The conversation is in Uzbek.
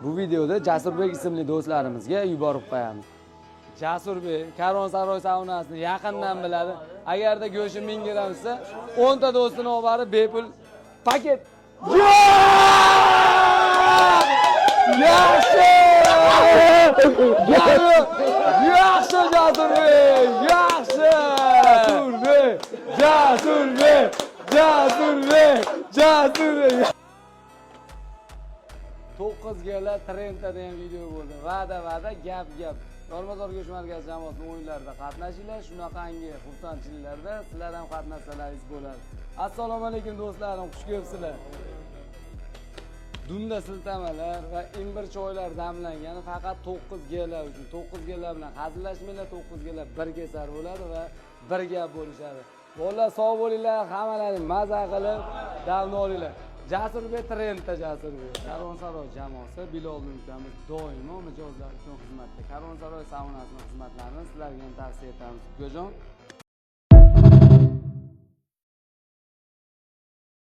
Bu videoda Jasurbek ismli do'stlarimizga yuborib qo'yamiz. Jasurbek Karvonsaroy saunasini yaqindan biladi. Agarda go'shti 1000 gramm desa, 10 ta do'stini olib borib bepul paket. Yaxshi! Yaxshi Jasurbek! Yaxshi! Jasurbek! Jasurbek! Jasurbek! Jasurbek! 9 gala trendda degan video bo'ldi. Va'da va'da, gap gap. Yormazor go'sht markazi jamoasining o'yinlarida qatnashinglar, shunaqangi xursandchiliklarda sizlar ham qatnashsalaringiz bo'ladi. Assalomu alaykum do'stlarim, xush kelibsizlar. Dumda siltamalar va imbir choylar damlangani faqat 9 gala uchun. 9 gala bilan hazillashmanglar, 9 gala bir kesar bo'ladi va bir gap bo'lishadi. Bolalar sog' bo'linglar, hammalaring maza qilib damni olinglar. Jasurbek trendda Jasurbek. Karvonsaroy jamoasi Bilolni ukamiz doimo mijozlar uchun xizmatda. Karvonsaroy saunasining xizmatlarini sizlarga ham tavsiya etamiz. Ukajon,